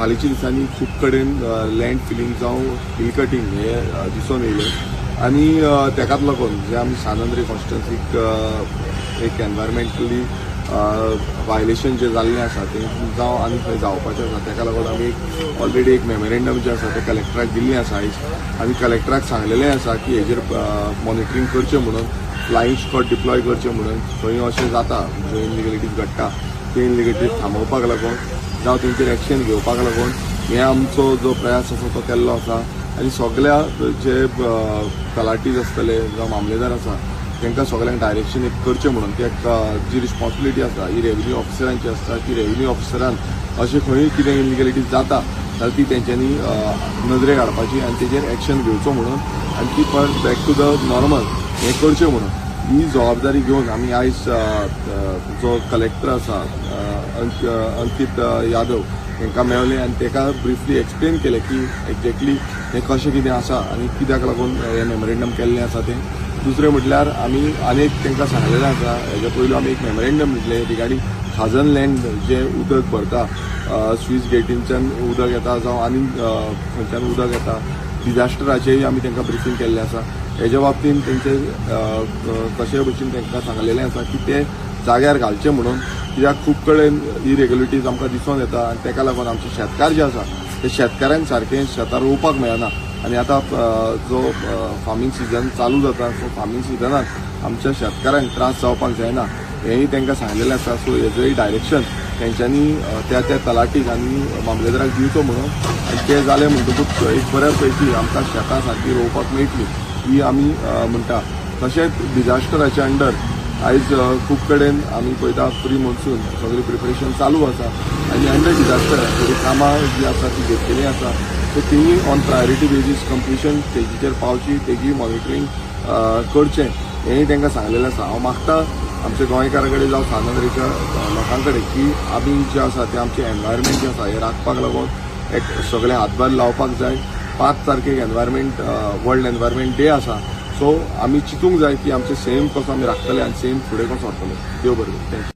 हालींच्या दिसांनी खूब कडेन लँड फिलिंग जावं हिल कटिंग हे दिसून येयलें आनी तेकाच लागून जे आमी सान आंद्रे कॉन्स्टिट्युन्सीक एक एनवायरमेंटली वायलेशन जें जाल्लें आसा तें जावं आनी खंय जावपाचें आसा तेका लागून आमी एक ऑलरेडी एक मेमोरेंडम जें आसा तें कलेक्टराक दिल्लें आसा आयज आनी कलेक्टराक सांगलेलें आसा की हेजेर मॉनिटरींग करचें म्हणून, फ्लायिंग स्क्वॉड डिप्लॉय करचें म्हणून, खंय अशें जाता जंय इनलिगलिटीज घडटा ते इनलिगलिटीज थांबोवपाक लागून जावं तेंचेर एक्शन घेवपाक लागून हे आमचो जो प्रयास आसा तो केल्लो आसा. आनी सगल्या जे तलाटीज आसतले जावं मामलेदार आसा तांकां सगल्यांक डायरेक्शन एक करचें म्हणून ते जी रिस्पॉन्सिबिलिटी आसा ही रेव्हेन्यू ऑफिसरांची आसता की रेव्हेन्यू ऑफिसरान अशें खंय कितें इनलिगलिटीज जाता जाल्यार ती तेंच्यांनी नदरेक हाडपाची आनी तेजेर एक्शन घेवचो म्हणून आनी ती परत बॅक टू the normal हें करचें म्हणून ही जबाबदारी घेवन आमी आयज जो कलेक्टर आसा अंकीत यादव हांकां मेळ्ळे आनी ताका ब्रिफली एक्सप्लेन केलें की एक्झॅक्टली हें कशें कितें आसा आनी कित्याक लागून हें मेमोरेंडम केल्लें आसा तें. दुसरें म्हटल्यार आमी आनी एक तांकां सांगलेलें आसा, हेज्या पयलू आमी एक मेमोरेंडम दिलें रिगार्डींग खाजन लँड जें उदक भरता, स्वीस गेटींच्यान उदक येता जावं आनी खंयच्यान उदक येता, डिजास्टराचेय आमी तांकां ब्रिफींग केल्लें आसा. हेज्या बाबतीन तेंचे कशे भशेन तांकां सांगलेलें आसा की ते जाग्यार घालचे म्हणून, कित्याक खूब कडेन इरेग्युलरिटीज आमकां दिसून येता आनी ताका लागून आमचे शेतकार जे आसा ते शेतकाऱ्यांक सारकें शेतां रोवपाक मेळना आनी आतां जो फार्मींग सिजन चालू जाता सो फार्मींग सिजनात आमच्या शेतकारांक त्रास जावपाक जायना हेंय तांकां सांगलेलें आसा. सो हेजोय डायरेक्शन तेंच्यांनी त्या त्या तलाटीक आनी मामलेदाराक दिवचो म्हणून आनी तें जालें म्हणटकूच एक बऱ्या पैकी आमकां शेतां सारकी रोवपाक मेळटली ही आमी म्हणटा. तशेंच डिजास्टराच्या अंडर आयज खूब कडेन आमी पळयता प्री मॉन्सून सगळें प्रिपरेशन चालू आसा आनी अंडर डिजास्टर थोडीं कामां जीं आसा तीं घेतलेलीं आसा सो तींय ऑन प्रायोरिटी बेजीस कंप्लिशन स्टेजीचेर पावची तेजी मॉनिटरींग करचें हेंय तांकां सांगलेलें आसा. हांव मागता आमच्या गोंयकारां कडेन जावं सान आंद्रेच्या लोकां कडेन की आमी जें आसा तें आमचें एनवायरमेंट जें आसा हें राखपाक लागून एक सगळें हातभार लावपाक जाय. 5 तारखेक एनवायरमेंट वर्ल्ड एनवायरमेंट डे आसा सो आमी चिंतूंक जाय की आमचें सैम कसो आमी राखतले आनी सैम फुडें कसो व्हरतले. देव बरें करूं. Thank you.